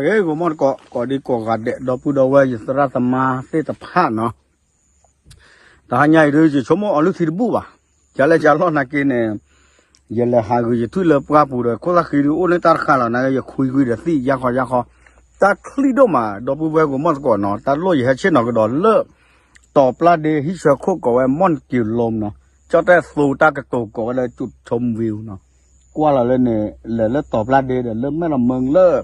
ဂ့ၤ ဂီၤမီၢ်တကိး ကိးဒံကိးဂၤဒဲး ဒီပုၢ်ဒီဝဲၢ် ယသရၣ်သမါသ့ၣ်တဖၣ်နီၤ, တဟါညါအံၤဒုး ယဆိကမိၣ်အီၤလုၢ်ထံတဘူၣ်ဘၣ်, ကလဲၤကလီၢ်နာ်က့န့ၣ်, ယလဲၤဟးဂုာ်ယထွံၣ်လၢပှၢ်ပူၤဒီး ခိၣ်သၣ်ဃံဒုးအိၣ်န့ၢ်တၢ်တဃာ်လီၤ, နာ်က့ယခွံကွံာ်ဒီးသံၣ်ယါခီယါခီ, တၢ်ချံဒိၣ်မး ဒီပုၢ်ဝဲၢ်ဂီၤမီၢ်တကိးနီၤ, တၢ်လိၣ်ယဟဲဆ့ၣ်နီၤကဒီးလၢ တီၤပျၢ်ဒ့ဟံၣ်ဆၢခိၣ်ကိးဝဲ မီၣ်ကၠံၤလိမ်နီၤ, ကၠီၣ်တဲၣ်သိတၢ်ကတိၤကိးဝဲလၢ ကၠူးထူဝ့လ်နီၤ, ကွၢ်လီၤလၢန့ၣ် လဲၤလၢတီၤပျၢ်ဒ့ဒီးလၢမဲၢ်လီၤမၢလၢ ဒ်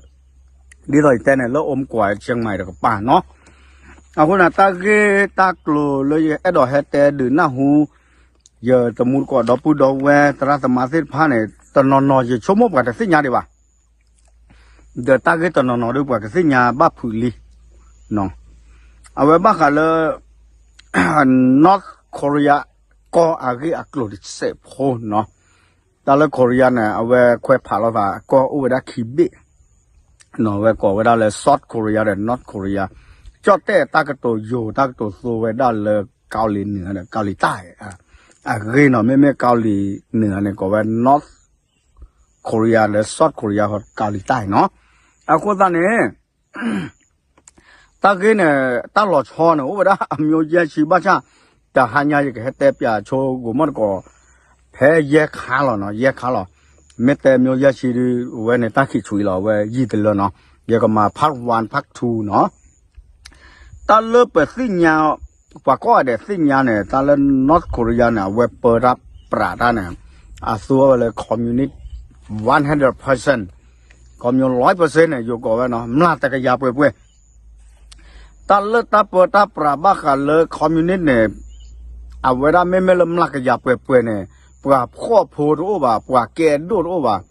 သိးယတဲန့ၣ် လၢအိမ်ကွာ် ကၠ့မၤတကပၤနီၤ, အဃိန့ၣ် တၢ်ဂ့ၢ်တၢ်ကျိၤလၢယအဲၣ်ဒိးဟဲတဲဒုးနၢ်ဟူ ယတမူတကိးဒီပုၢ်ဒီဝဲၢ် သရၣ်သမါသ့ၣ်တဖၣ်န့ၣ် တနီၤနီၤယဆိကမိၣ်ပှၤတသ့ၣ်ညါဒံးဘၣ်, ဒီးတၢ်ဂ့ၢ်တနီၤနီၤဒုးပှၤကသ့ၣ်ညါဘၣ်ဖုးလံ, အဝဲဘၣ်ဃးလၢ North Korea ကီၢ်အဂ့ၢ်အကျိၤတစဲးဖိနီၤ, တၢ်လၢ Korea န့ၣ် အဝဲခွဲးဖးလိာ်သး ကီၢ်အိၣ်ဝဲဒၣ်ခံဘ့ၣ်, အဝဲကိးဝဲဒၣ်လၢ South Korea ဒီး North Korea, ကၠီၣ်တဲၣ်တၢ်ကတိၤယိၤ တၢ်ကတိၤသိဝဲဒၣ်လၢ ကီၤလံၤနုၤဒီး ကီၤလံၤတၢ် အဂ့ၢ်နီၤ, မ့မ့ၢ် ကီၤလံၤနုၤန့ၣ် ကိးဝဲ North Korea ဒီး South Korea ကီၤလံၤတၢ်နီၤ, အဃိသတးန့ၣ် တၢ်ဂ့ၢ်န့ၣ် တၢ်လီၤဆီန့ၣ် အိၣ်ဝဲဒၣ်အမျိုးယဲၢ်ဆံဘၣ်ဆၣ်, တဟါညါယကဟဲတဲပၠးဆိဂီၤမီၢ်တကိး ဖဲယဲၢ်ခါလီၤနီၤ, ယဲၢ်ခါလီၤ, မ့ၢ်တဲအမျိုးယဲၢ်ဆံဒုး ဝဲန့ၣ်တၢ်ခံးဆွံလီၤ, အဝဲယံာ်တလၢနီၤ, ယကမၤ part one part two နီၤ, တၢ်လၢပသ့ၣ်ညါ ပှၤကိးဂၤဒဲးသ့ၣ်ညါန့ၣ် တၢ်လၢ North Korea န့ၣ် အဝဲပၢတၢ်ပြးတၢ်န့ၣ် အသူဝဲလၢ communist one hundred percent, communist ร้อยเปอร์เซ็นต์ န့ၣ် ယိၤကိးဝဲနီၤ, မျှတကယၤပှဲၤပှဲၤ, တၢ်လၢတၢ်ပၢတၢ်ပြးဘၣ်ဃးလၢ communist န့ၣ် အဝဲဒၣ်မ့မ့ၢ်လၢမျှတကယၤပှဲၤပှဲၤန့ၣ် ပှၤဖှီၣ်ဖိတအိၣ်ဘၣ်, ပှၤကဲဒိၣ်တအိၣ်ဘၣ်,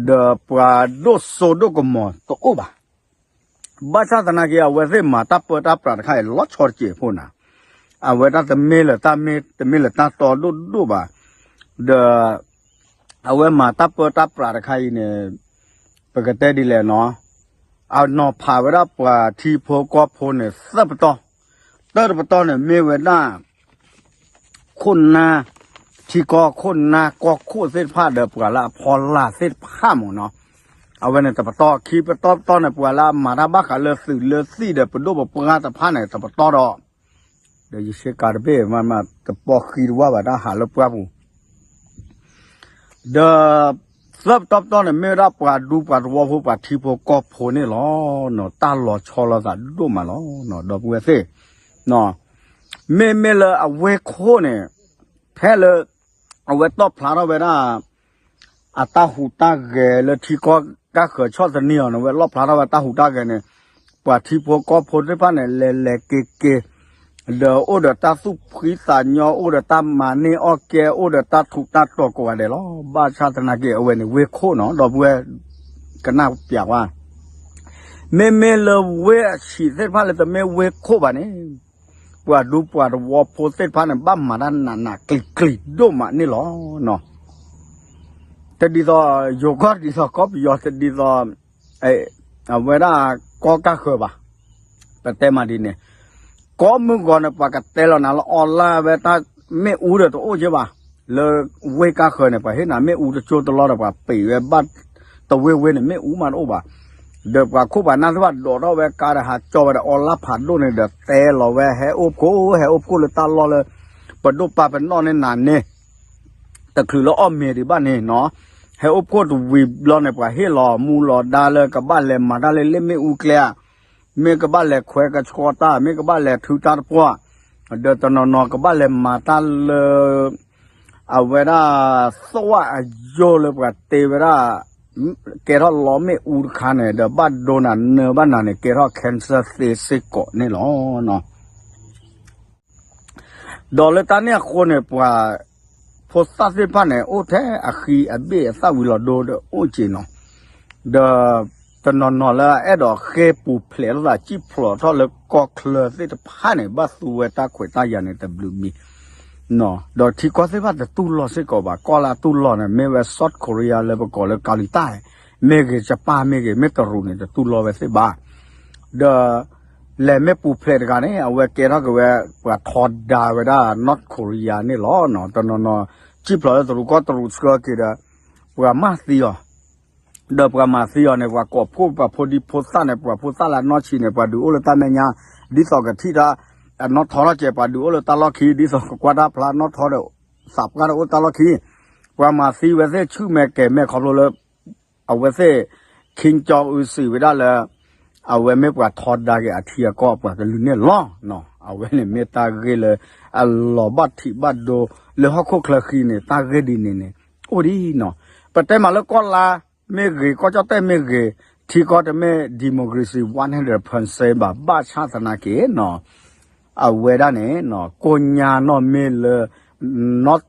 ဒီးပှၤဒိၣ်စိဒိၣ်ကမီၤတအိၣ်ဘၣ်. ဘၣ်ဆၣ်သနာ်က့ အဝဲသ့ၣ်မၤတၢ်ပၢတၢ်ပြးတခါအံၤ လီၤဆီတစဲးဖိနၤ, အဝဲဒၣ်တမ့ၢ်လၢတၢ်မ့ၢ် တမ့ၢ်လၢတၢ်တီဒိၣ်ဒိၣ်ဘၣ်, ဒီး အဝဲမၤတၢ်ပၢတၢ်ပြးတခါအံၤန့ၣ် ပကတဲဒ်လဲၣ်နီၤ, အနီၤဖးဝဲဒၣ်ပှၤထံဖိကီၢ်ဖိန့ၣ် သၢပတီၢ်, တၢတပတီၢ်န့ၣ်မ့ၢ်ဝဲဒၣ် ခိၣ်နၢ်, ထံကီၢ်ခိၣ်နၢ်ကီၢ်ခိၣ်သ့ၣ်တဖၣ်ဒီးပှၤလၢအဖီလာ်သ့ၣ်တဖၣ်မ့ၢ်နီၤ, အဝဲန့ၣ်တပတီၢ်, ခံပတီၢ်ပတီၢ်န့ၣ် ပှၤလၢအမၤတၢ်ဘၣ်ဃးလၢသုးလၢသံၣ်ဒီးပဒိၣ်ပပှၢ်တဖၣ်န့ၣ် တပတီၢ်ဒီး ဒီးယဆ့ကၤတဘ့ၣ်မးမး တပီၢ်ဃံတဝၢ်ဘၣ်တၢ်ဟးလၢပှၢ်ပူၤ ဒီး သၢပတီၢ်ပတီၢ်န့ၣ် မ့ၢ်ဝဲဒၣ်ပှၤဒူပှၤသဝီဖိ ပှၤထံဖိကီၢ်ဖိန့ၣ်လီၤ. တၢ်လီၤဆီလိာ်သးဒိၣ်မးလီၤ ဒီပုၢ်ဝဲၢ်သ့ၣ်, မ့မ့ၢ်လၢအဝ့ၢ်ခိၣ်န့ၣ် ဖဲလၢ အဝဲတီၣ်ဖျါထီၣ်ဝဲဒၣ် အတၢ်ဟူးတၢ်ဂဲၤလၢထံကီၢ်ကၢ်ဃၢၤဆီၣ်သနံးအီၤန့ၣ် ဝဲလီၣ်ဖျါထီၣ်ဝဲတၢ်ဟူးတၢ်ဂဲၤန့ၣ် ပှၤထံဖိကီၢ်ဖိသ့ၣ်တဖၣ်န့ၣ် လဲၤလဲၤက့ၤက့ၤ ဒီးအိၣ်ဒီးတၢ်သူၣ်ဖှံသးညီ အိၣ်ဒီးတၢ်မၤန့ၢ်အီၣ်ကဲ အိၣ်ဒီးတၢ်ထူးတၢ်တီၤကိးဂၤဒဲးလီၤ. ဘၣ်ဆၣ်သနာ်က့ အဝဲန့ၣ်ဝ့ၢ်ခိၣ်နီၤ ဒီပုၢ်ဝဲၢ် ကနၣ်ပျးဝဲ မ့မ့ၢ်လၢဝ့ၢ်အဆံးသ့ၣ်တဖၣ်လၢတမ့ၢ်ဝ့ၢ်ခိၣ်ဘၣ်န့ၣ် ပှၤဒူပှၤသဝီဖိသ့ၣ်တဖၣ်န့ၣ် ဘၣ်မၤတၢ်နးနးကျံၤကျံၤဒိၣ်မးန့ၣ်လီၤ. တဒ်သိး ယိၤကီၢ်တဒ်သိးကီၢ်ပယီၤတဒ်သိး အဝဲဒၣ်ကီၢ်ကၢ်ဃၢၤဘၣ်. ပတဲမးဒ်န့ၣ် ကိးမုၢ်ဂီၤန့ၣ် ပှၤကတဲလီၤနၤလၢ online ဝဲတၢ်မ့ၣ်အူဒီးတအိၣ်က့ဘၣ်. လၢဝ့ၢ်ကၢ်ဃၢၤန့ၣ် ပှၤဟ့ၣ်နၤမ့ၣ်အူတကၠိတလီၢ်ဒီး ပှၤပံာ်ဝဲဘၣ်တဝ့ၢ်ဝ့ၢ်န့ၣ် မ့ၣ်အူမးတအိၣ်ဘၣ်. ဒီးပှၤခိၣ်ပှၤနၢ်သ့ၣ်တဖၣ်ဒိးထီၣ်ဝဲကါဒီးဟးကၠီဝဲဒီး online ဖးဒိၣ်န့ၣ်ဒီး တဲလီၤဝဲ ဟဲအိၣ်ဖှိၣ် ဟဲအိၣ်ဖှိၣ်လၢတၢ်လီၢ်လၢ ပဒိၣ်ပၢ်ပနီၣ်န့ၢ်နၤန့ၣ် တချုးလၢအီၣ်မ့ၤဒံးဘၣ်န့ၣ်နီၤ, ဟဲအိၣ်ဖှိၣ်တဝံၤဘျီန့ၣ် ပှၤဟ့ၣ်လီၤမူလီၤဒါလၢကဘၣ်လဲၤမၤတၢ်လၢလ့ၣ်မ့ၣ်အူကျဲဧါ, မ့ၢ်ကဘၣ်လဲၤခွဲကဆှီတၢ်, မ့ၢ်ကဘၣ်လဲၤထုတၢ်တပှၢ်, ဒီးတနီၤနီၤကဘၣ်လဲၤမၤတၢ်လၢ အဝဲဒၣ် သွၣ်အယိာ်လၢပှၤတ့ဝဲဒၣ် ကဲထီၣ်လီမ့ၣ်အူတခါန့ၣ် ဒီးဘၣ်ဒိနၤနၢဘၣ်နၤန့ၣ် ကဲထီၣ် cancer သ့စ့ၢ်ကီးန့ၣ်လီၤ. ဒီးလၢတၢ်န့ၣ်အဃိန့ၣ် ပှၤဖိသၣ်သ့ၣ်တဖၣ်န့ၣ် အိၣ်ထဲအဃံအဘ့ၣ်အသၣ်ဝံၤလီၤဒိဒီးအိၣ်က့ၤနီၤ, ဒီးတနီၤနီၤလၢအအဲၣ်ဒိးဃ့ၢ်ပူၤဖျဲးလိာ်သး စံၣ်ဖျိးထီၣ်လၢကီၢ်ချၢသ့ၣ်တဖၣ်န့ၣ် ဘၣ်သူဝဲတၢ်ခွဲးတၢ်ယာ်န့ၣ်တဘျုးမံၤ ဒီးထံကီၢ်သ့ၣ်တဖၣ်တတူၢ်လိာ်စ့ၢ်ကီးဘၣ်. ကီၢ်လၢအတူၢ်လိာ်န့ၣ် မ့ၢ်ဝဲ South Korea လၢပကိးလၢကီၤလံၤတၢ် မ့ၢ်ဂ့ၤ ကၠပၢ်မ့ၢ်ဂ့ၤ မ့ၢ်တရူးန့ၣ် တတူၢ်လိာ်ဝဲသ့ၣ်ဘၣ်. ဒီး လဲၤမ့ၢ်ပူၤဖျဲးတဂၤန့ၣ် အဝဲကဲထီၣ်က့ၤဝဲ ပှၤထီဒါဝဲဒၣ် North Korea န့ၣ်လီၤ. တနီၤနီၤ စံၣ်ဖျိးလၢတရူးကီၢ်တရူးဆှၢက့ၤဒီး ပှၤမၤသံအီၤ ဒီးပှၤမၤသံအီၤန့ၣ် ပှၤကိးဖှိၣ်ပှၤဖိဒံဖိသၣ်န့ၣ် ပှၤဖိသၣ်လၢအနီၢ်ဆံးန့ၣ် ပှၤဒုးအိၣ်လၢတၢ်မဲာ်ညါ ဒ်သိးကထံၣ်တၢ် အနီၢ်ထီထီၣ်ကဲ ပှၤဒုးအိၣ်လၢတၢ်လီၢ်ခံ ဒ်သိးကကွၢ်တၢ်ဖျါနီၢ်ထီဒီး သးပှၢ်တအိၣ်တၢ်လီၢ်ခံ ပှၤမၤသံဝဲသ့ၣ်ဆူၣ်မဲာ်ကဲၤမဲာ်ခီဖျိလၢ အဝဲသ့ၣ် Kim Jong Un စံးဝဲဒၣ်လၢ အဝဲမ့ၢ်ပှၤထီဒါက့ၤအထံအကီၢ်ပှၤကလုာ်န့ၣ်လီၤ. အဝဲန့ၣ်မ့ၢ်တၢ်ဂ့ၢ်လၢ အလီၤဘၣ်ထံးဘၣ်ဒိ လၢဟီၣ်ခိၣ်ချၢဃံန့ၣ် တၢ်ဂ့ၢ်ဒ်န့ၣ်န့ၣ် အိၣ်ဒ်နီၤ. ပတဲမးလၢကီၢ်လါ မ့ၢ်ဂ့ၤ ကီၢ်ကၠီၣ်တဲၣ်မ့ၢ်ဂ့ၤ ထံကီၢ်တမ့ၢ် democracy one hundred percent ဘၣ် ဘၣ်ဆၣ်သနာ်က့နီၤ အဝဲဒၣ်န့ၣ် ကိညါနီၢ်မ့ၢ်လၢ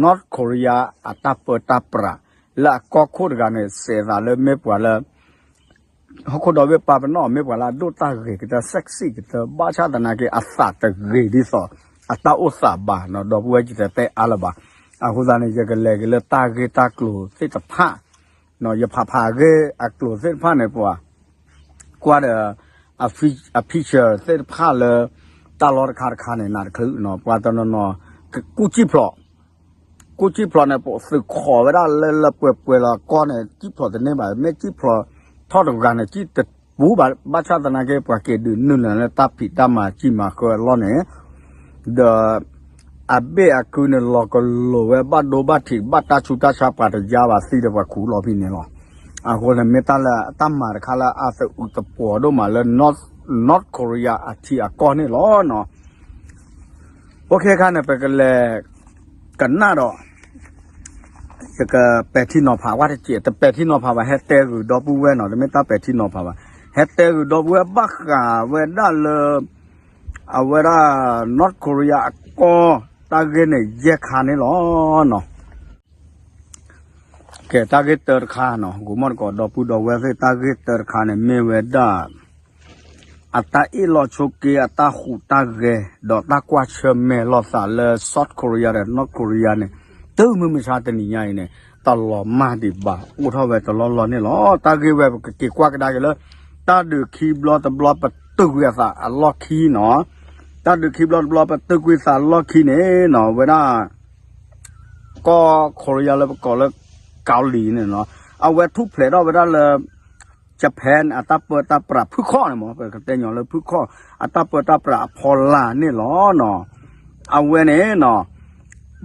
North Korea အတၢ်ပၢတၢ်ပြး လၢအကီၢ်ခိၣ်တဂၤန့ၣ် စဲးသးလၢမ့ၢ်ပှၤလၢ ဟီၣ်ခိၣ်ဒီဘ့ၣ်ပာ်ပနီၣ် မ့ၢ်ပှၤလၢအဒိၣ်တၢ်ဂ့ၤကတၢၢ် sexy ကတၢၢ် ဘၣ်ဆၣ်သနာ်က့ အသးတဂ့ၤဒ်သိး အတၢ်အိၣ်သးဘၣ်နီၤ ဒီပုၢ်ဝဲၢ် ယတတဲအါလၢၤဘၣ်. အဃိသတးန့ၣ် ယကလဲၤက့ၤလၢတၢ်ဂ့ၢ်တၢ်ကျိၤသ့ၣ်တဖၣ် ယဖးဖးအဂ့ၢ်အကျိၤသ့ၣ်တဖၣ်န့ၣ် ပှၤ ကွၢ်ဒီး အ picture သ့ၣ်တဖၣ်လၢ တၢ်လီၢ်တခါတခါန့ၣ် နးတချုးနီၤ ပှၤတနီၤနီၤ ကူၣ်စံၣ်ဖျိး ကူၣ်စံၣ်ဖျိးန့ၣ် ပသုးခိးဝဲဒၣ်လၢလၢပှဲၤပှဲၤလီၤ ကီၢ်န့ၣ် စံၣ်ဖျိးတန့ၢ်ဘၣ် မ့ၢ်စံၣ်ဖျိးထီၣ်တဂၤန့ၣ် စံၣ်တပူၤဘၣ် ဘၣ်ဆၣ်သနာ်က့ ပှၤက့ၤဒုးနုာ်လီၤလၢတၢ်ဖံးတၢ်မၤစံၣ်မၤဃၢအလီၢ်န့ၣ် ဒီး အဘ့ၣ်အကုန့ၣ် လီၤကလိၤဝဲဘၣ်ဒိဘၣ်ထံး ဘၣ်တၢ်ဆူးတၢ်ဆါ ပှၤတယါဘၣ်သံဒီးပှၤခူၣ်လီၤဖဲန့ၣ်လီၤ. အဃိန့ၣ် မ့ၢ်တၢ်လၢအတၢ်မၤတခါလၢအသအုးသပှီၤဒိၣ်မးလၢ North Korea အထံအကီၢ်န့ၣ်လီၤ. အိၣ်ခ့ခါန့ၣ် ပကလဲၤ ကနၣ်ဒီး ယကပဲာ်ထံနီၤဖးဝဲတစဲး တပဲာ်ထံနီၤဖးဘၣ် ဟဲတဲဂုာ်ဒီပုၢ်ဝဲၢ်နီၤ တမ့ၢ်တၢ်ပဲာ်ထံနီၤဖးဘၣ် ဟဲတဲဂုာ်ဒီပုၢ်ဝဲၢ်ဘၣ်ဃးဝဲဒၣ်လၢ အဝဲဒၣ် North Korea အကီၢ် တၢ်ဂ့ၢ်န့ၣ် ယဲၢ်ခါန့ၣ်လီၤ. ကဲ တၢ်ဂ့ၢ်တၢတခါနီၤ ဂိၤမီၣ်တကိးဒီပုၢ်ဒီဝဲၢ်သ့ၣ် တၢ်ဂ့ၢ်တၢတခါန့ၣ် မ့ၢ်ဝဲဒၣ် အတၢ်အ့ၣ်လိာ်ဆိးက့ အတၢ်ဟူးတၢ်ဂဲၤ ဒီးတၢ်ကွၢ်ဆၢၣ်မဲာ်လိာ်သးလၢ South Korea ဒီး North Korea န့ၣ် တုၤမုၢ်မဆါတနံၤညါအံၤန့ၣ် တလီၤမၢ်ဒံးဘၣ် အိၣ်ထီၣ်ဝဲတလီၢ်လီၢ်န့ၣ်လီၤ. တၢ်ဂ့ၢ်ဝဲ ပကက့ၤကွၢ်ကဒါက့ၤလၢ တၢ်ဒုးခံဘျီတဘျီ ပတုာ်ကွံာ်အသးအလီၢ်ခံနီၤ တၢ်ဒုးခံဘျီတဘျီ ပတုာ်ကွံာ်သးလီၢ်ခံန့ၣ်နီၤ ဝဲဒၣ် ကီၢ် Korea လၢပကိးလၢ ကီၤလံၤန့ၣ်နီၤ အဝဲထူၣ်ဖျဲးထီၣ်ဝဲဒၣ်လၢ Japan အတၢ်ပၢတၢ်ပြးဖုၣ်ခီၣ်န့ၣ်မ့ၢ် ပကတဲညီလၢဖုၣ်ခီၣ် အတၢ်ပၢတၢ်ပြးအဖီလာ်န့ၣ်လီၤနီၤ အဝဲန့ၣ်နီၤ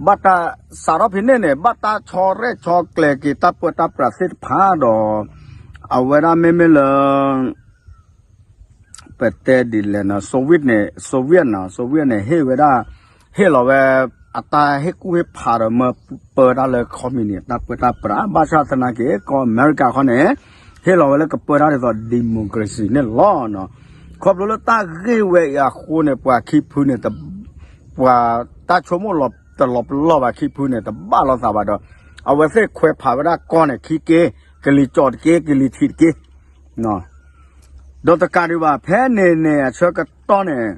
ဘၣ်တၢ်စးထီၣ်ဖဲန့ၣ်န့ၣ် ဘၣ်တၢ်ဆီရဲၣ်ဆီကျဲၤက့ၤတၢ်ပၢတၢ်ပြးသ့ၣ်တဖၣ်ဒီး အဝဲဒၣ်မ့မ့ၢ်လၢ ပတဲဒ်လဲၣ်နီၤ Soviet န့ၣ် Soviet နီၤ Soviet န့ၣ် ဟ့ၣ်ဝဲဒၣ် ဟ့ၣ်လီၤဝဲ အတၢ်ဟ့ၣ်ကူၣ်ဟ့ၣ်ဖးဒီးမၢပၢတၢ်လၢ communist တၢ်ပၢတၢ်ပြး ဘၣ်ဆၣ်သနာ်က့ ကီၢ်အမဲရကၤခီန့ၣ် ဟ့ၣ်လီၤဝဲလၢကပၢတၢ်ဒ်သိး democracy န့ၣ်လီၤ. ခီဖျိလၢတၢ်ဂ့ၢ်ဝဲအံၤအဃိန့ၣ် ပှၤခံဖုန့ၣ် ပှၤတၢ်ဆိကမိၣ်လီၤတလီၤပလီၢ်ဘၣ် ခံဖုန့ၣ် တဘၣ်လိာ်သးဘၣ်ဒီး အဝဲသ့ၣ်ခွဲးဖးဝဲဒၣ်ကီၢ်န့ၣ် ခံက့ ကလံၤကၠီတက့ ကလံၤထံးတက့ ဒီးတကးဒံးဘၣ် ဖဲန့ၣ်န့ၣ် အဆၢကတီၢ်န့ၣ်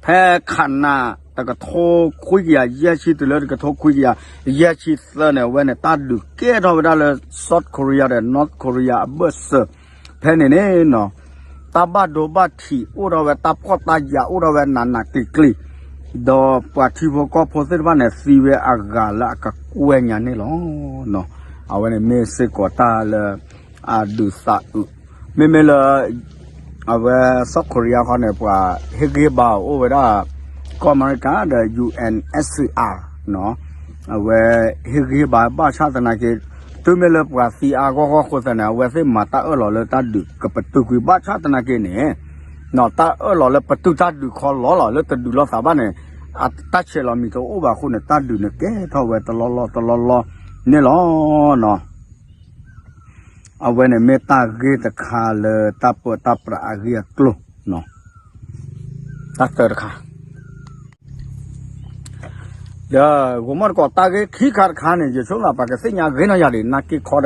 ဖဲခးနး တကထိခွံကယၤယဲၢ်ဆံတုၤလၢတကထိခွံကယၤယဲၢ်ဆံသၢန့ၣ် အဝဲန့ၣ် တၢ်ဒုးကဲထီၣ်ဝဲဒၣ်လၢ South Korea ဒီး North Korea အဘၢၣ်စၢၤ ဖဲန့ၣ်န့ၣ်နီၤ တၢ်ဘၣ်ဒိဘၣ်ထံးအိၣ်ထီၣ်ဝဲ တၢ်ဖှီၣ်တၢ်ယာ်အိၣ်ထီၣ်ဝဲနးနးကျံၤကျံၤ ဒီးပှၤထံဖိကီၢ်ဖိသ့ၣ်တဖၣ်န့ၣ် သံဝဲအဂၤလၢအကကွဲၢ်ညါန့ၣ်လီၤ. အဝဲန့ၣ်မ့ၢ်စ့ၢ်ကီးတၢ်လၢ အဒုးသးအုး မ့မ့ၢ်လၢ အဝဲ South Korea ခီန့ၣ် ပှၤဟ့ၣ်ဂံၢ်ဘါအိၣ်ဝဲဒၣ် ကီၢ်အမဲရကၤဒီး ယူၣ်အၣ်အၣ်စံၣ်အၣ် အဝဲဟ့ၣ်ဂံၢ်ဘါဘၣ်ဆၣ်သနာ်က့ တုၤမ့ၢ်လၢပှၤသံအါဂီၢ်ဂီၢ်အဃိသတးန့ၣ် အဝဲသ့ၣ်မၤတၢ်အၢၣ်လီၤလၢတၢ်ဒုးကပတုာ်ကွံာ်ဘၣ်ဆၣ်သနာ်က့န့ၣ် တၢ်အၢၣ်လီၤလၢပတုာ်တၢ်ဒုးခီလီၤလီၤ လၢတဒုးလိာ်သးဘၣ်န့ၣ် တၢ်ဆဲးလီၤမံၤတအိၣ်ဘၣ်အဃိန့ၣ် တၢ်ဒုးန့ၣ်ကဲထီၣ်ဝဲတလီၢ်လီၢ်တလီၢ်လီၢ်န့ၣ်လီၤ. အဝဲန့ၣ်မ့ၢ်တၢ်ဂ့ၢ်တခါလၢတၢ်ပၢတၢ်ပြးအဂ့ၢ်အကျိၤ တၢ်တၢတခါ ဒီးဂီၤမီၢ်တကိးတၢ်ဂ့ၢ်ခံခါတခါန့ၣ် ယဆိကမိၣ်ပှၤကသ့ၣ်ညါဂ့ၤနီၢ်ယၤဒံး နာ်က့ခီ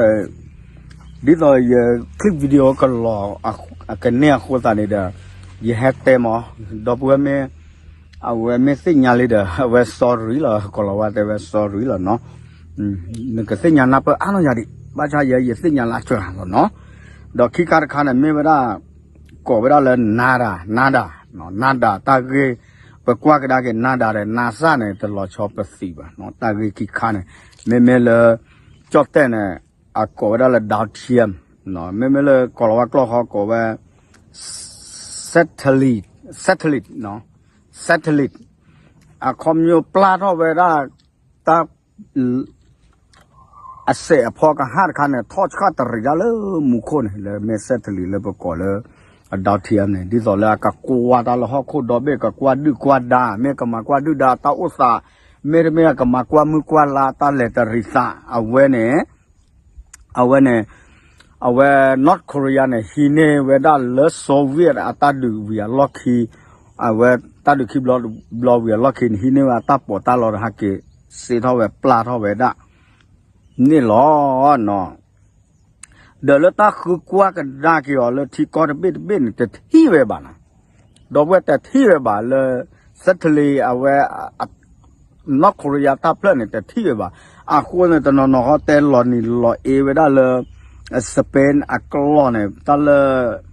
ဒီး ဒ်သိးယ clip video ကလီၤ ကန့ၢ်အဃိသတးန့ၣ်ဒီး ယဟဲတဲမး ဒီပုၢ်ဝဲၢ်မ့ၢ် အဝဲမ့ၢ်သ့ၣ်ညါလံဒီး အဝဲ sorry လီၤ ကလီၤဝါတဲဝဲ sorry လီၤနီၤ နကသ့ၣ်ညါနၢ်ပၢၢ်အါနီၢ်ယၤဒံး ဘၣ်ဆၣ်ယဲယသ့ၣ်ညါလၢအစှၤလီၤနီၤ ဒီးခံခါတခါန့ၣ် မ့ၢ်ဝဲဒၣ် ကိးဝဲဒၣ်လၢ nada nada nada တၢ်ဂ့ၢ် ပကွၢ်ကဒါက့ၤ nada ဒီး NASA န့ၣ် တလီၤဆီပသံးဘၣ် တၢ်ဂ့ၢ်ခံခါန့ၣ် မ့မ့ၢ်လၢ ကၠီၣ်တဲၣ်န့ၣ် အကိးဝဲဒၣ်လၢ down ထံ မ့မ့ၢ်လၢကီၢ်လီၤဝါကျိာ်ဃီကိးဝဲ satellite, satellite, satellite အခီပညီပျၢ်ထီၣ်ဝဲဒၣ် တၢ် အစဲးအဖီကဟၣ်တခါန့ၣ် ထီၣ်ဆှၣ်တရံးဒၣ်လၢမူခိၣ်န့ၣ် လၢမ့ၢ် satellite လၢပကိးလၢ down ထံ န့ၣ် ဒ်သိးလၢအကကွၢ်တၢ်လၢဟီၣ်ခိၣ်ဒီဘ့ၣ် ကကွၢ်ဒုၣ်ကွၢ်ဒါ မ့ၢ်ကမၤကွၢ်ဒုၣ်ဒါတၢ်အိၣ်သး မ့တမ့ၢ်ကမၤကွၢ်မုၢ်ကွၢ်လါတၢ်လဲၤတရံးသး အဝဲန့ၣ် အဝဲန့ၣ် အဝဲ North Korea န့ၣ် ဟံးန့ၢ်ဝဲဒၣ်လၢ Soviet အတၢ်ဒုးဝံၤအလီၢ်ခံ အဝဲတၢ်ဒုးခံဘျီတဘျီဝံၤအလီၢ်ခံန့ၣ် ဟံးန့ၢ်ဝဲအတၢ်ပီးတၢ်လီတဟါက့ၤ စ့ထီၣ်ဝဲပျၢ်ထီၣ်ဝဲဒၣ်န့ၣ်လီၤနီၤ. ဒီးလၢတၢ်ဃုကွၢ်ကဒါက့ၤအီၤလၢထံကီၢ်တဘ့ၣ်တဘ့ၣ်န့ၣ် တထံၣ်ဝဲဘၣ်နီၤ. ဒီပုၢ်ဝဲၢ်တထံၣ်ဝဲဘၣ်လၢ satellite အဝဲ North Korea တၢ်ဖျၢၣ်န့ၣ် တထံၣ်ဝဲဘၣ်. အဃိန့ၣ် တနီၤနီၤဃီတဲလီၤနံၤလီၤအ့ဝဲဒၣ်လၢ Spain အကျိာ်န့ၣ် တၢ်လၢ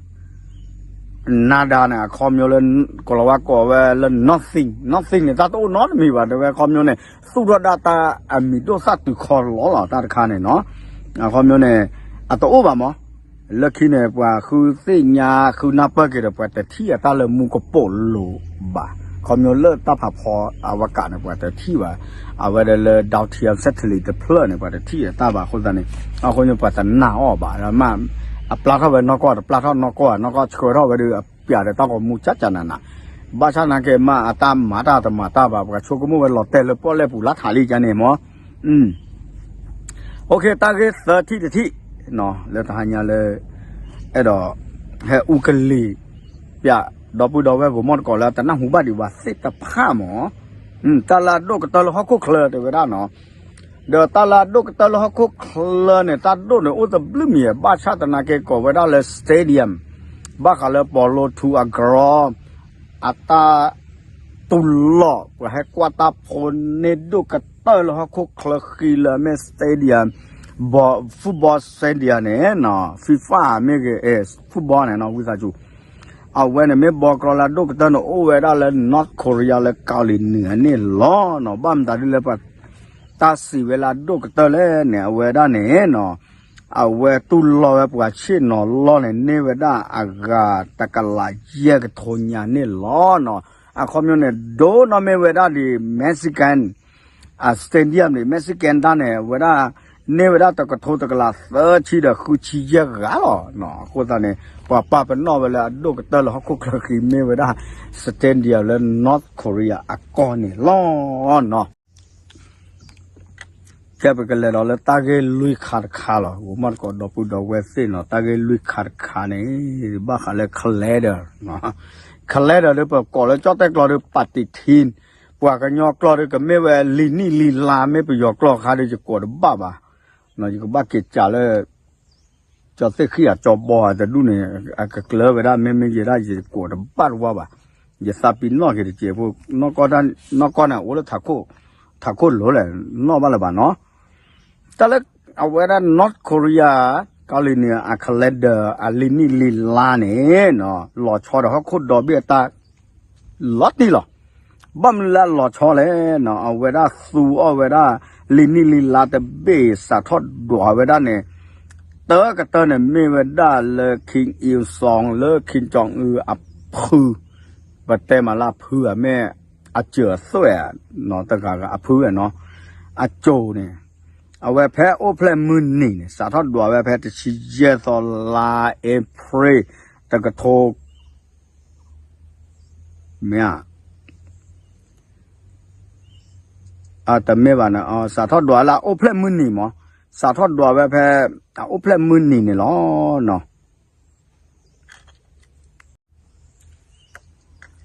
nada န့ၣ် အခီပညီလၢ ကီၢ်လီၤဝါကိးဝဲလၢ nothing, nothing န့ၣ် တၢ်တအိၣ်နီတမံၤဘၣ် တဲဝဲအခီပညီန့ၣ် သူၣ်ထီၣ်ဒၣ်တၢ်အမံၤဒိၣ်သၣ်တုၤခီလီၤလီၤ တၢ်တခါန့ၣ်နီၤ. အခီပညီန့ၣ် အတအိၣ်ဘၣ်မး လၢခံန့ၣ် ပှၤဃုသ့ၣ်ညါဃုနၢ်ပၢၢ်က့ၤဒီး ပှၤတထံၣ်အတၢ်လၢမူကပိာ်လိၤဘၣ်. ခီပညီလၢတၢ်ဖးဖီအဝဲကးန့ၣ် ပှၤတထံၣ်ဘၣ်. အဝဲဒီးလၢ down ထံ satellite တဖျၢၣ်န့ၣ် ပှၤတထံၣ်အတၢ်ဘၣ်အဃိသတးန့ၣ် အဃိန့ၣ်ပှၤတနာ်အီၤဘၣ်. မ့ၢ်အပျၢ်ထီၣ်ဝဲနီၢ်ကီၢ် တပျၢ်ထီၣ်နီၢ်ကီၢ် နီၢ်ကီၢ်ဆှၢထီၣ်ဝဲဒီး အပျးဒီးတၢ်ဂီၤမူကၠၢ်ကၠၢ်နးနး ဘၣ်ဆၣ်နာ်က့မ့ၢ်အတၢ်မၤတၢ်တမၤတၢ်ဘၣ် ပှၤဆိကမိၣ်ဝဲလီၤတဲာ်လၢပီၣ်လဲၣ်ပူၤလၢထးလံကန့ၣ်မး. အိၣ်ခ့ တၢ်ဂ့ၢ်သၢထံၣ်တထံၣ် လၢတဟါညါလၢ အဲၣ်ဒိး ဟဲအူကလံၤ ပျး ဒီပုၢ်ဒီဝဲၢ်ဂိၤမီၣ်တကိးလၢတနၢ်ဟူဘၣ်ဒံးဘၣ်သ့ၣ်တဖၣ်မး တၢ်လၢအဒိၣ်ကတၢၢ်လၢဟီၣ်ခိၣ်ချၢတဲဝဲဒၣ်နီၤ. ဒီးတၢ်လၢအဒိၣ်ကတၢၢ်လၢဟီၣ်ခိၣ်ချၢန့ၣ် တၢ်ဒိၣ်န့ၣ်အိၣ်တဘျုးမံၤ ဘၣ်ဆၣ်သနာ်က့ကိးဝဲဒၣ်လၢ stadium ဘၣ်ဃးလၢ Polo two အကရီ အတၢ်တူၢ်လိာ် ပှၤဟဲကွၢ်တၢ်ဖိန့ၢ်ဒိၣ်ကတၢၢ်လၢဟီၣ်ခိၣ်ချၢဃံလၢအမ့ၢ် stadium, football stadium န့ၣ်နီၤ FIFA မ့ၢ်ဂ့ၤ football န့ၣ်နီၤ ဝံသးစူၤ အဝဲန့ၣ်မ့ၢ်ဘီကရီလၢအဒိၣ်ကတၢၢ်န့ၣ် အိၣ်ဝဲဒၣ်လၢ North Korea လၢကီၤလံၤနံၤအန့ၣ်လီၤနီၤ. ဘၣ်မတၤဒ်လၢပှၤ တၢ်စံးဝဲလၢအဒိၣ်ကတၢၢ်လဲၣ်န့ၣ် အဝဲဒၣ်န့ၣ်နီၤ အဝဲတူၢ်လိာ်ဝဲပှၤဆ့ၣ်နီၤလီၢ်န့ၣ် န့ၢ်ဝဲဒၣ်အဂၤတကလးယဲၢ်ကထိညါန့ၣ်လီၤနီၤ. အခီပညီန့ၣ် ဒိၣ်နီၢ်မ့ၢ်ဝဲဒၣ်ဒ် Mexican အ stadium န့ၣ် Mexican တၢ်န့ၣ် ဝဲဒၣ် န့ၢ်ဝဲဒၣ်တကထိတကလးသၢဆံဒီးဃုဆံယဲၢ်ဂၤလီၤ. အဃိသတးန့ၣ် ပှၤပာ်ပနီၣ်ဝဲလၢအဒိၣ်ကတၢၢ်လၢဟီၣ်ခိၣ်ချၢဃံမ့ၢ်ဝဲဒၣ် stadium လၢ North Korea အကီၢ်န့ၣ်လီၤနီၤ. ကဲပကလဲၤဒီးလၢတၢ်ဂ့ၢ်လွံၢ်ခါတခါလီၤ. ဂိၤမီၣ်တကိးဒီပုၢ်ဒီဝဲၢ်သ့ၣ်နီၤ တၢ်ဂ့ၢ်လွံၢ်ခါတခါန့ၣ် ဘၣ်ဃးလၢ calendar, calendar ဒီးပကိးလၢကၠီၣ်တဲၣ်ကျိာ်ဒီး ပၣ်တံးထံ, ပှၤကညီကျိာ်ဒီးကမ့ၢ်ဝဲလံာ်နံၣ်လံာ်လါ မ့ၢ်ပယီၤကျိာ်ခါဒီး ယကိးတဘၣ်ဘၣ်. ယကဘၣ်က့ၤစးလၢ ကၠီသ့ၣ်ဃံၣ်အကၠီဘီတဒူၣ်န့ၣ် အကကျၢၤဝဲဒၣ် မ့မ့ၢ်ယဲဒၣ်ယကိးတဘၣ်တဝါဘၣ်. ယသးပ့ၤနီၣ်က့ၤတစဲးဖိ နီၢ်ကီၢ်န့ၣ် အိၣ်လၢ ထးခိၣ်လိၤလဲၣ် နီၣ်ဘၣ်လၢၤဘၣ်နီၤ. တၢ်လၢအဝဲဒၣ် North Korea ကီၤလံၤနံၤအ calendar အလံာ်နံၣ်လံာ်လါန့ၣ် လီၤဆီဒီးဟီၣ်ခိၣ်ဒီဘ့ၣ်အတၢ် လီၤတံၢ်လီၤ. ဘၣ်မနုၤလၢအလီၤဆီလဲၣ်နီၤ အဝဲဒၣ်သူအီၤဝဲဒၣ် လံာ်နံၣ်လံာ်လါတဘ့ၣ် စးထီၣ်ဒွးဝဲဒၣ်န့ၣ် တၢကတၢၢ်န့ၣ်မ့ၢ်ဝဲဒၣ်လၢ Kim Il Sung လၢ Kim Jong Un အဖု, ပတဲမးလၢအဖုဧါ မ့ၢ်အစၢၤအသွဲၣ်ဧါ, တဂၤဂၤအဖုဧါနီၤ, အစိၤန့ၣ် အဝဲဖဲအိၣ်ဖျဲၣ်မုၢ်နံၤန့ၣ် စးထီၣ်ဒွးဝဲဖဲတဆံယဲၢ်သီလါအ့ဖြ့ၣ် တကထိ မ့ၢ်ဧါ, တမ့ၢ်ဘၣ်န့ၣ် စးထီၣ်ဒွးလၢအအိၣ်ဖျဲၣ်မုၢ်နံၤမး, စးထီၣ်ဒွးဝဲဖဲ အအိၣ်ဖျဲၣ်မုၢ်နံၤန့ၣ်လီၤနီၤ.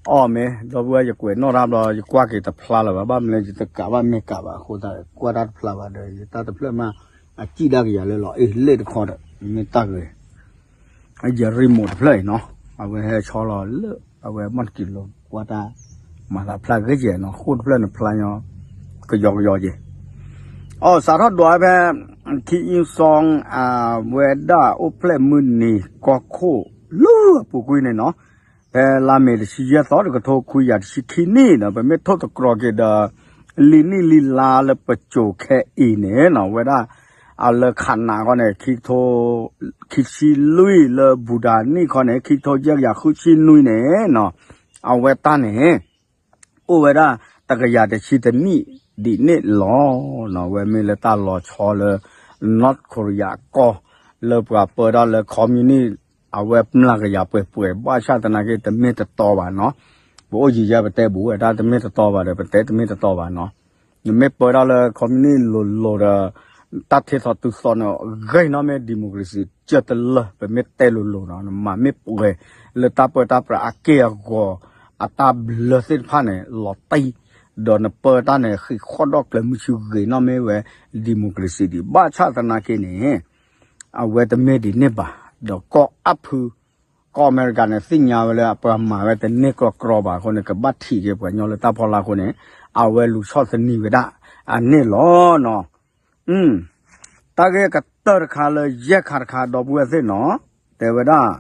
အီၣ်မ့ၢ် ဒီပုၢ်ဝဲၢ် ယကွဲးနီၣ်တၢ်ဘျီ ယကွၢ်က့ၤတဖျါလၢၤဘၣ်, ဘၣ်မနုၤလဲၣ် ယတကးဘၣ်မ့ၢ်ကးဘၣ်အဃိသတး ကွၢ်တၢ်တဖျါဘၣ်ဒီး ယတၢ်တဖျၢၣ်မး အစံၣ်ဒၣ်ကယၤလၢလီၤအ့ၣ်လ့ၣ်တခီဒီး မ့ၢ်တၢ်ဂ့ၤ ယ remote တဖျၢၣ်အံၤနီၤ, အဝဲဟဲဆီလီၤလၢ အဝဲမီၣ်တကံလိၤ ကွၢ်တၢ် မၤသးဖျါဂ့ၤကဲနီၤ, ဃိၣ်တဖျၢၣ်န့ၣ်ဖျါညီ ကယီကယီကဲ. အီၣ် စးထီၣ်ဒွးဖဲ Kim Il Sung အဝဲဒၣ်အိၣ်ဖျဲၣ်မုၢ်နံၤ ကီၢ်ခိၣ်လၢအပူၤကွံာ်န့ၣ်နီၤ, ဖဲလါမ့ၤတဆံယဲၢ်သီ တကထိခွံကယၤတဆံခံနံၣ်ဒီး ပမ့ၢ်ထိၣ်သတြီၤက့ၤဒီး လံာ်နံၣ်လံာ်လါလၢပစိၤခဲအံၤန့ၣ်နီၤ, အဝဲဒၣ် အလၢခးနးခီန့ၣ် ခံကထိ ခံဆံလွံၢ် လၢ Bhutan နံၣ်ခီန့ၣ် ခံကထိယဲၢ်ကယၤဃုဆံနွံန့ၣ်နီၤ, အဝဲတၢ်န့ၣ် အိၣ်ဝဲဒၣ်တကယၤတဆံတနံၣ်ဒ်န့ၣ်လီၤ. အဝဲမ့ၢ်လၢတၢ်လီၤဆီလၢ North Korea အကီၢ် လၢပှၤပၢတၢ်လၢ communist အဝဲမျးကယၤပှဲၤပှဲၤ ဘၣ်ဆၣ်သနာ်က့တမ့ၢ်တတီဘၣ်နီၤ. ပအိၣ်ယံာ်ယဲပတဲဘူးဝဲဒၣ်တမ့ၢ်တတီဘၣ်ဒီး ပတဲတမ့ၢ်တတီဘၣ်နီၤ. နမ့ၢ်ပၢတၢ်လၢ communist လိၤလိၤဒီး တၢ်ထ့သိးတုၤသိးန့ၣ် ဂ့ၤနီၢ်မ့ၢ် democracy ကၢတလၢာ် ပမ့ၢ်တဲလိၤလိၤနီၤ နမၤမ့ၢ်ပှဲၤလၢတၢ်ပၢတၢ်ပြးအက့ၢ်အဂီၤ အတၢ်ဘျၢသ့ၣ်တဖၣ်န့ၣ် လီၤတံၢ် ဒီးနပၢတၢ်န့ၣ် ဃံးဃီၣ်ဒီၣ်ကျဲၤမုၢ်ဆူဂ့ၤနီၢ်မ့ၢ်ဝဲ democracy ဒံး ဘၣ်ဆၣ်သနာ်က့န့ၣ် အဝဲတမ့ၢ်ဒ်န့ၣ်ဘၣ် ဒီးကီၢ်အါဖု ကီၢ်အမဲရကၤန့ၣ် သ့ၣ်ညါဝဲလၢအပှၤမၤဝဲတန့ၢ်ကြီကြီဘၣ်အဃိန့ၣ် ကဘၣ်ထံးက့ၤပှၤကညီလၢတၢ်ဖီလာ်အဃိန့ၣ် အဝဲလူၤဆီၣ်သနံးဝဲဒၣ်အန့ၣ်လီၤနီၤ. တၢ်ဂ့ၢ်ကတၢၢ်တခါလၢယဲၢ်ခါတခါ ဒီပုၢ်ဝဲၢ်သ့ၣ်နီၤ တဲဝဲဒၣ်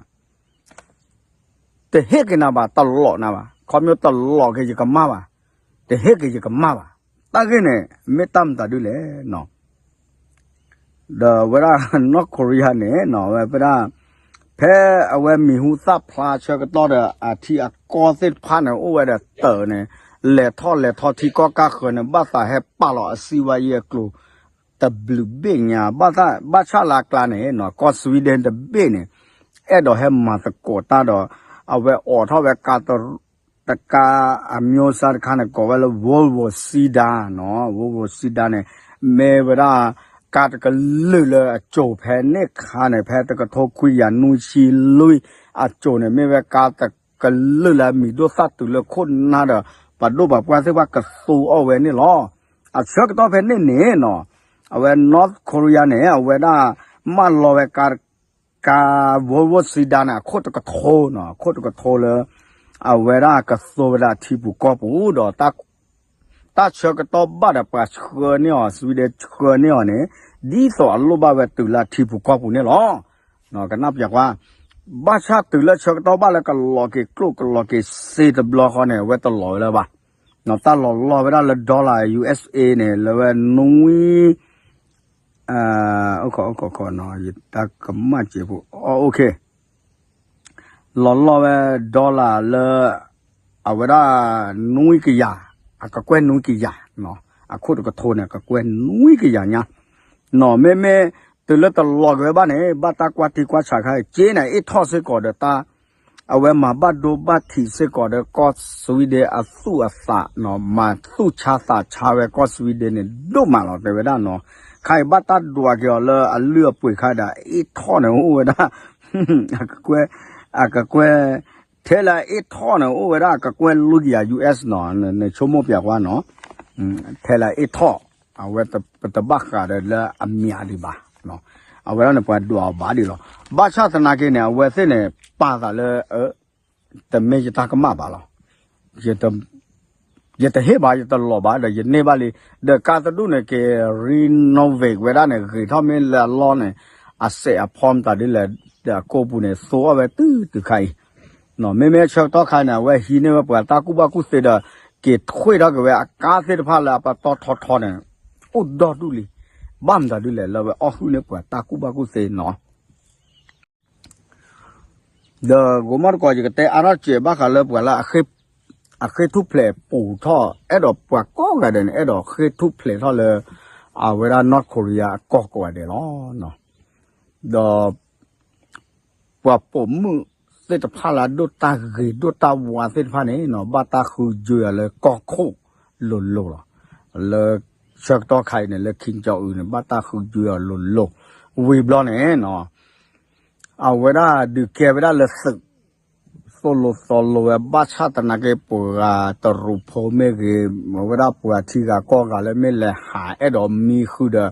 တဟ့ၣ်က့ၤနၤဘၣ် တလီးနၤဘၣ် ခီဖျိတလီးက့ၤယကမၣ်ဘၣ် တဟ့ၣ်က့ၤယကမၣ်ဘၣ် တၢ်ဂ့ၢ်န့ၣ် မ့ၢ်တၢ်မတၤဒ်လဲၣ်နီၤ. ဒီးဝဲဒၣ် North Korea န့ၣ်နီၤ ဝဲဒၣ် ဖဲအဝဲမံၤဟူသၣ်ဖျါဆၢကတီၢ်ဒီး အထံအကီၢ်သ့ၣ်တဖၣ်န့ၣ် အိၣ်ဝဲဒီးတၢၢ်န့ၣ် လဲၤထီၣ်လဲၤထီၣ်ထံကီၢ်ကၢ်ဃၢၤန့ၣ် ဘၣ်သးဟဲပာ်လီၤအစံးဝဲယဲၢ်အကျိၤ တဘျုးဘ့ၣ်ညါ ဘၣ်ဆၣ်လၢအကျါန့ၣ်နီၤ ကီၢ် Sweden တဘ့ၣ်န့ၣ် အဲၣ်ဒိးဟဲမၤသကိးတၢ်ဒီး အဝဲအိးထီၣ်ဝဲကါတ တကါ အမျိုးအစားတခါန့ၣ် ကိးဝဲလၢ Volvo Sedan နီၤ Volvo Sedan န့ၣ် မ့ၢ်ဝဲဒၣ် ကါတကလုာ်လၢအစိၤဖဲန့ၣ်ခါန့ၣ် ဖဲတကထိခွံကယၤနွံဆံလွံၢ်အစိၤန့ၣ် မ့ၢ်ဝဲကါတကလုာ်လၢအမံၤဒိၣ်သၣ်တုၤလၢခိၣ်နၢ်ဒီး ပှၤဒိၣ်ပှၤပှၢ်သ့ၣ်တဖၣ်ကသူအီၤဝဲန့ၣ်လီၤ. အဆၢကတီၢ်ဖဲန့ၣ်န့ၣ်နီၤ အဝဲ North Korea န့ၣ် အဝဲဒၣ် မၢလီၤဝဲကါ ကါ Volvo Sedan န့ၣ် အခိၣ်တကထိနီၤ အခိၣ်တကထိလၢ အဝဲဒၣ်ကသိဝဲဒၣ်ထံပူၤကီၢ်ပူၤဒီး တၢ်ဆၢကတီၢ်ဘၣ်ဒီးပှၤဆှၢန့ၢ်အီၤ Sweden ဆှၢန့ၢ်အီၤန့ၣ် ဒ်သိးအလိၣ်ဘၣ်ဝဲတုၤလၢထံပူၤကီၢ်ပူၤန့ၣ်လီၤ. ကနၣ်ပၠးကွၢ် ဘၣ်ဆၣ်တုၤလၢဆၢကတီၢ်ဘၣ်လၢကလီၤက့ၤကျိၣ်ကလီၤက့ၤစ့တဘျီဃီန့ၣ် အဝဲတလီၤဝဲလၢၤဘၣ်. တၢ်လီၤလီၤဝဲဒၣ်လၢ dollar U S A န့ၣ် လၢဝဲနွံ အိၣ်ခိး အိၣ်ခိး ခိးနီၤ ယတၢ်ကမၣ်စ့ဖိ လီၤလီၤဝဲ dollar လၢ အဝဲဒၣ် နွံကယၤ အကကွဲၢ်နွံကယၤ အခိၣ်တကထိန့ၣ် အကကွဲၢ်နွံကယၤညါ နီၤ မ့မ့ၢ် တုၤလၢတလီၤက့ၤဝဲဘၣ်န့ၣ် ဘၣ်တၢ်ကွၢ်ထံကွၢ်ဆးခါ က့န့ၣ်အ့ၣ်ထီၣ်စ့ၢ်ကီးဒီးတၢ် အဝဲမၤဘၣ်ဒိဘၣ်ထံးစ့ၢ်ကီးဒီးကီၢ် Sweden အသူၣ်အသးနီၤ မၤသူၣ်ဆါသးဆါဝဲကီၢ် Sweden န့ၣ် ဒိၣ်မးလီၤ တဲဝဲဒၣ်နီၤ ခါအံၤဘၣ်တၢ်ဒွးက့ၤအီၤလၢအလုၢ်အပှ့ၤခါဒီး အ့ၣ်ထီၣ်န့ၣ်အိၣ်ဝဲဒၣ် အကကွဲၢ် အကကွဲၢ် ထဲလၢအ့ၣ်ထီၣ်န့ၣ် အိၣ်ဝဲဒၣ်အကကွဲၢ်လွံၢ်ကယၤ U S နီၤ နဆိကမိၣ်ပၠးကွၢ်နီၤ ထဲလၢအ့ၣ်ထီၣ် အဝဲပတဘၣ်ဃးဒီးလၢအမံၤဒံးဘၣ် အဝဲဒၣ်န့ၣ်ပှၤဒွးအီၤဘၣ်ဒံးလီၤ ဘၣ်ဆၣ်သနာ်က့န့ၣ် အဝဲသ့ၣ်န့ၣ် ပာ်သးလၢ တမ့ၢ်ယတၢ်ကမၣ်ဘၣ်လီၤ ယတဟ့ၣ်ဘၣ် ယတလီၤဘၣ်ဒီးယန့ၢ်ဘၣ်လံ ဒီးကါတဒူၣ်န့ၣ် က့ၤ renovate ဝဲဒၣ်န့ၣ် ဂ့ၤထီၣ်မ့ၢ်လၢအလီၢ်န့ၣ် အစဲးအဖီမတၤဒ်လဲၣ် ဒီးအကိာ်ပူၤန့ၣ် သိအီၤဝဲတုၤတုၤခါအံၤ မ့မ့ၢ်ဆၢကတီၢ်ခါန့ၣ် အဝဲဟံးန့ၢ်ဝဲပှၤတၢ်ကူၣ်ဘၣ်ကူၣ်သ့ဒီး က့ၤထွ့ထီၣ်က့ၤဝဲအကါသ့ၣ်တဖၣ်လၢအပတီၢ်ထီထီန့ၣ် အိၣ်ဒီဒူၣ်လံ ဘၣ်မတၤဒ်လဲၣ် လၢဝဲအီၣ်ဟုၣ်န့ၢ်ပှၤတၢ်ကူၣ်ဘၣ်ကူၣ်သ့နီၤ ဒီးဂီၤမီၢ်တကိး ယကတဲအါထီၣ်စဲးဘၣ်ဃးလၢပှၤလၢ အဃ့ထူၣ်ဖျဲးပူၤထီၣ် အဲၣ်ဒိးပှၤကိးဂၤဒဲးန့ၣ် အဲၣ်ဒိးဃ့ထူၣ်ဖျဲးထီၣ်လၢ အဝဲဒၣ် North Korea အကီၢ်ကိးဂၤဒဲးလီၤ. ဒီး ပှၤပိာ်မုၣ်သ့ၣ်တဖၣ်လၢအဒိၣ်တၢ်ဂ့ၤဒိၣ်တၢ်ဝါသ့ၣ်တဖၣ်န့ၣ်နီၤ ဘၣ်တၢ်ဃုကၠွ့အီၤလၢကီၢ်ခိၣ်လိၤလိၤလီၤ. လၢဆၢကတီၢ်ခါအံၤန့ၣ် လၢ Kim Jong Un န့ၣ် ဘၣ်တၢ်ဃုကၠွ့အီၤလိၤလိၤ ဝံၤဘျီန့ၣ်နီၤ အဝဲဒၣ်ဒုးကဲဝဲဒၣ်လၢသုး သိၣ်လိသီလိဝဲ ဘၣ်ဆၣ်သနာ်က့ ပှၤတရူးဖိမ့ၢ်ဂ့ၤ အဝဲဒၣ်ပှၤထံဂၤကီၢ်ဂၤလၢမ့ၢ်လဲၤဟးအဲၣ်ဒိးမံဃုာ်ဒီး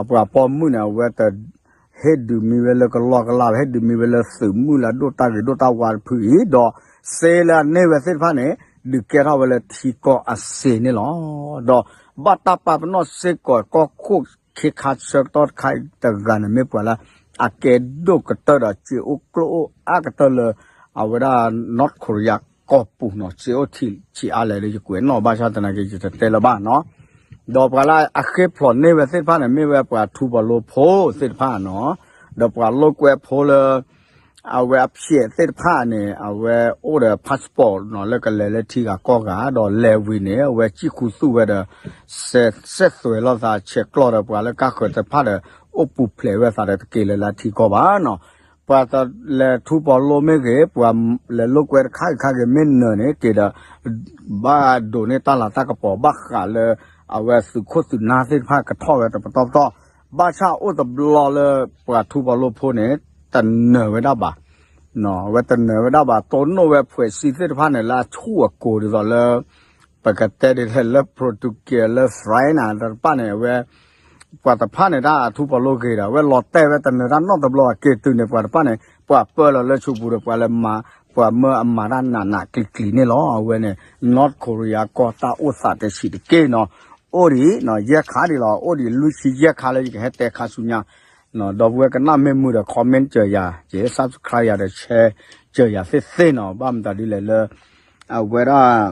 အပှၤပိာ်မုၣ်န့ၣ် အဝဲတ ဟ့ၣ်ဒုးမံဝဲလၢကလီကလီ ဟ့ၣ်ဒုးမံဝဲလၢသုးမုၢ်လၢအဒိၣ်တၢ်ဂ့ၤဒိၣ်တၢ်ဝါတဖုအံၤ ဒီးစ့လၢအန့ၢ်ဝဲသ့ၣ်တဖၣ်န့ၣ် ဒုးကဲထီၣ်ဝဲလၢထံကီၢ်အစ့န့ၣ်လီၤ. ဒီးဘၣ်တၢ်ပာ်ပနီၣ်စ့ၢ်ကီးကီၢ်ခိၣ်ခ့ခါဆၢကတီၢ်တခါအံၤတဂၤန့ၣ် မ့ၢ်ပှၤလၢ အကဲဒိၣ်ကတၢၢ်ဒီးစ့အိၣ်ကျိၣ်အိၣ်အါကတၢၢ်လၢ အဝဲဒၣ် North Korea ကီၢ်ပူၤနီၤ စ့အိၣ်ထံးဆံးအါလဲၣ်ဒီး ယကွဲးနီၣ်ဘၣ်ဆၣ်သနာ်က့ ယတတဲလၢၤဘၣ်နီၤ. ဒီးပှၤလၢအဃ့ၢ်ဖျိးန့ၢ်ဝဲသ့ၣ်တဖၣ်န့ၣ် မ့ၢ်ဝဲပှၤထူပီၤလိဖိသ့ၣ်တဖၣ်နီၤ, ဒီးပှၤလိာ်ကွဲဖိလၢ အဝဲအဖျဲးသ့ၣ်တဖၣ်န့ၣ် အဝဲအိၣ်ဒီး passport နီၤ လၢကလဲၤလၢထံဂၤကီၢ်ဂၤ ဒီးလဲၤဝံၤန့ၣ် အဝဲစံၣ်ခူသူၣ်ဝဲဒီး စဲးသွဲးလီၤသးဆဲးကျိးဒီးပှၤလၢကါဃၢၤတဖၣ်ဒီး အိၣ်ပူၤဖျဲးဝဲသးဒီးတက့ၤလၢလၢထံကီၢ်ဘၣ်နီၤ. ပှၤလဲၤထူပီၤလိမ့ၢ်ဂ့ၤ ပှၤလဲၤလိာ်ကွဲတခါဂ့ၤခါဂ့ၤမ့ၢ်နၢၤန့ၣ် က့ၤဒီး ဘၣ်ဒိးန့ၢ်တၢ်လၤတၢ်ကပီၤဘၣ်ဃးလၢ အဝဲသုးခိၣ်သုးနၢ်သ့ၣ်တဖၣ်ကထီၣ်ဝဲတပတီၢ်ပတီၢ်, ဘၣ်ဆၣ်အိၣ်တဘျီလၢပှၤထူပီၤလိဖိန့ၣ် တနၢၤဝဲဒၣ်ဘၣ် အဝဲတနၢၤဝဲဒၣ်ဘၣ် တိၢ်နီၣ်ဝဲဖှဲးစံသ့ၣ်တဖၣ်န့ၣ် လၢအဆူၣ်အကိၤဒ်သိးလၢ ပကတဲဒ်လဲၣ်လၢ Portugal လၢ France န့ၣ် တဖၣ်န့ၣ် အဝဲ ပှၤတဖၣ်န့ၣ် တၢ်ထူပီၤလိဂ့ၤဒီး အဝဲလီၤတဲာ်ဝဲတနၢၤတၢ်နီတဘျီအက့ၤတုၤန့ၣ် ပှၤတဖၣ်န့ၣ် ပှၤပၢလီၤလၢဆိပူၤဒီး ပှၤလၢမၤ ပှၤမၢအမၤတၢ်နးနးကျံၤကျံၤန့ၣ်လီၤ. အဝဲန့ၣ် North Korea ကီၢ်တၢ်အိၣ်သးတဆံးတက့ၢ်နီၤ အိၣ်ဒံး ယဲၢ်ခါဒံးလီၤ အိၣ်ဒံးလွံၢ်ဆံယဲၢ်ခါလၢယကဟဲတဲခါဆူညါ ဒီပုၢ်ဝဲၢ်ကနၣ်မ့ၢ်မုာ်ဒီး comment စၢၤယၤ က့ၤ subscribe ယၤဒီး share စၢၤယၤသ့ၣ်သ့ၣ်နီၤ ဘၣ်မတၤဒ်လဲၣ်လၢ အဝဲဒၣ်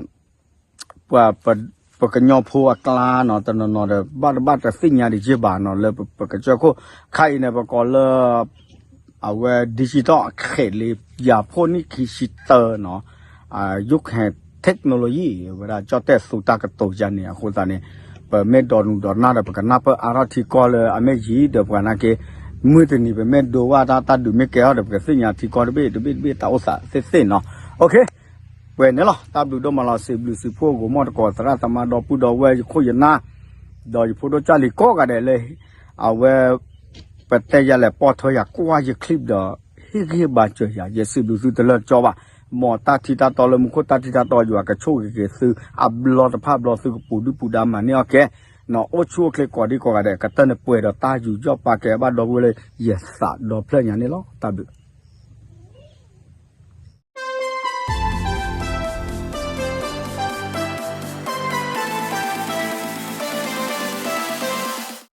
ပှၤ ပကညီဖိအကျါနီၤ တနီၤနီၤဒီး ဘၣ်တဘၣ်တသ့ၣ်ညါဒံးယ့ၢ်ဘၣ်နီၤ လၢပကစၢၢ်ခိၣ် ခါအံၤန့ၣ် ပကိးလၢ အဝဲ digital အခဲးလံ ယၤဖိနံၣ်ခံဆံတၢနီၤ ယိခဲ technology ဝဲဒၣ်ကၠီၣ်တဲၣ်သူတၢ်ကတိၤယၤန့ၣ် အဃိသတးန့ၣ် ပမ့ၢ်ဒိးနုာ်ဒိးနၢ်ဒီး ပကနၢ်ပၢၢ်အါထီၣ်ထံကီၢ်လၢအမ့ၢ်ယံၤဒီးပှၤနာ်က့ မုၢ်တနံၤပမ့ၢ်ဒိဝဲတၢ်တၢ်ဒုးမ့ၢ်ကဲထီၣ်ဒီး ပကသ့ၣ်ညါထံကီၢ်တဘ့ၣ်တဘ့ၣ်တဘ့ၣ်တၢ်အိၣ်သးသ့ၣ်သ့ၣ်နီၤ ပှဲၤန့ၣ်လီၤ တၢ်ဘျုးဒိၣ်မးလီၤ စံးဘျုးစံးဖှိၣ်ဂိၤမီၢ်တကိးသရၣ်သမါဒီပုၢ်ဒီဝဲၢ်ယခိၣ်ယနၢ် ဒီးယဖိဒိၣ်ကၢ်လံၤကိးဂၤဒဲးလၢ အဝဲ ပတဲယၤလဲၣ် ပိာ်ထွဲယၤ ကွၢ်ယ clip ဒီး ဟ့ၣ်ဂံၢ်ဟ့ၣ်ဘါစၢၤယၤ ယစံးဘျုးသုတလၢာ်ကၠီဘၣ် မ်တၢ်ထံတၢ်တီလၢမူခိၣ်တၢ်ထံတၢ်တီယွၤကဆိၣ်ဂ့ၤက့ၤသု အဘျီတဖၣ်ဘျီသုကပူၤဒုၣ်ပူၤဒါမၤန့ၢ်အီၣ်ကဲ နီၢ်အိၣ်ဆူၣ်အိၣ်ချ့ကိးဒံကိးဂၤဒဲး ကတၢၢ်န့ၣ်ပှဲၤဒီးတၢ်ယူးယီၣ်ပာ်ကဲဘၣ်ဒီပုၢ်ဝဲၢ်လၢယသးဒီဖျၢၣ်ညါန့ၣ်လီၤ တၢ်ဘျုး